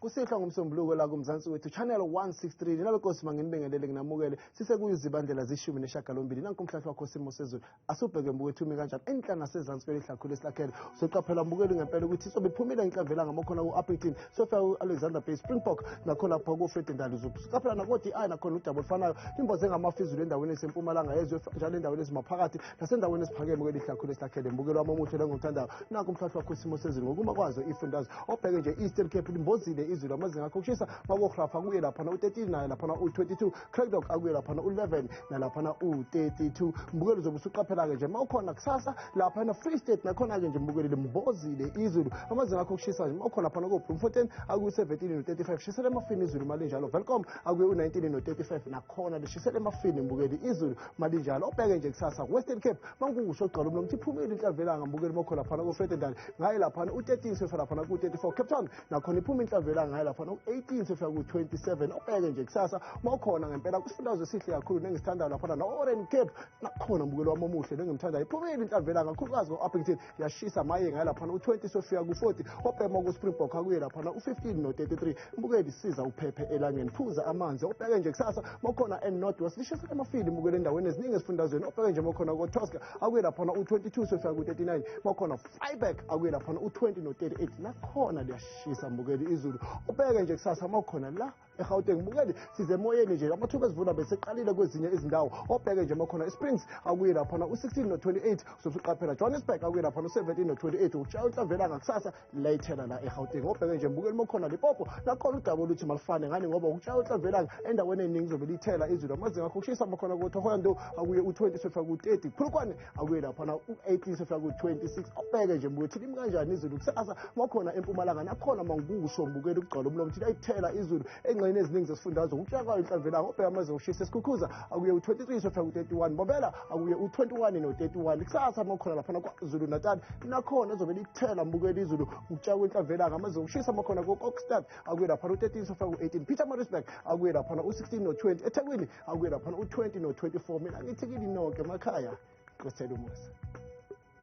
Kusihlwa ngomsombuluko la kuMzansi wethu channel 163 ninabenkosi manginibingelele nginamukele sisekuyuzibandlela zishumi neshagalombili nanku umhlahlo wakho simo sezulu asubheke mbukethu umi kanjani enhla nasezansi kwelihlakhulu esilakhele uzoqaphela mbukeli ngempela ukuthi isobe iphumile inhlamvelanga makhona ku-Upington sofika ku-Alexander Bay Springbok nakhona lapha ku-Fredendal uzoqaphela nako-DI nakhona udaba olufanayo limboze ngamafu izulu endaweni esempumalanga yezwe njalo endaweni ezimaphakathi nasendaweni esiphakeme kwelihlakhulu esilakhele mbukelo wami omuhle lengomthandayo nanku umhlahlo wakho isimo sezulu ngokuma kwazo ifundazwe obheke nje Eastern Cape limbozile izulu amazinga akho kushisa makohrafa kuye laphana u-13 naye laphana u-22 Craigdog akuye laphana u-11 nalaphana u-32 mbukelo uzobe usuqaphela-ke nje mawukhona kusasa laphana Free State nakhona-ke nje mbukelo limbozile izulu amazinga akho kushisa nje mawukhona laphana ko-Bloemfontein akuyi-17 no-35 shisela emafini izulu malinjalo Welkom akuye u-19 no-35 nakhona lishisela emafini mbukeli izulu malinjalo obheke nje kusasa Western Cape mangukusho ogcwala umlomo ukuthi iphumile inhlamvelanga mbukeli mawukhona laphana ko-Fredendal ngaye laphana u-13 siyofika laphana ku-34 Cape Town nakhona iphuma inhlamvelanga ngaye laphana u-18 siyofika ku-27 obheke nje kusasa mawukhona ngempela kwisifundazwe esihle kakhulu nengisithandayo laphana no-Orange Cape nakhona mbukeli wami omuhle nengimthandayo iphumile inhlamvelanga kakhulukazi ko-Upington yashisa maye ngaye laphana u-20 siyofika ku-40 obhema ku-Springbok akuye laphana u-15 no-33 mbukeli siza uphephe elangeni phuza amanzi obheke nje kusasa mawukhona e-North West lishisa emafini mbukeli endaweni eziningi esifundazweni obheke nje mawukhona ko-Tosca akuye laphana u-22 siyofika ku-39 mawukhona Freiburg akuye laphana u-20 no-38 nakhona liyashisa mbukeli izulu ubheke nje kusasa mawukhona la eGauteng mbukeli size emoyeni nje amathuba ezivula beseqalile kwezinye izindawo obheke nje makhona iSprings akuye laphana u-16 no-28 uzosuqaphela Johannesburg akuye laphana u-17 no-28 utshaya unhlamvela ngakusasa layithela la eGauteng obheke nje mbukeli makhona Limpopo nakhona udaba oluthi malifane ngani ngoba ukutshaya unhlamvelanga endaweni eningi zobe lithela izulu amazinga akho kushisa makhona koThohoyandou akuye u-20 sofika ku-30 Polokwane akuye laphana u-18 sofika ku-26 obheke nje mbuke thina imi kanjani izulu kusasa makhona empumalanga nakhona mangikusho mbukeli ukugcwala umlomo thina ayithela izulu engxenye eziningi zesifundazwe ukutshaya kwayo inhlamvelanga obheka amazinga okushisa esikhukhuza akuye u-23 sofika ku-31 Mbombela akuye u-21 no-31 kusasa makhona laphana kwaZulu Natal nakhona ezobe lithela mbukeli izulu ukutshaya kwenhlamvelanga amazinga okushisa makhona ko-Kokstad akuye laphana u-13 sofika ku-18 Pietermaritzburg akuye laphana u-16 no-20 eThekwini akuye laphana u-20 no-24 mina ngithi kini nonke emakhaya Nkosi umusa.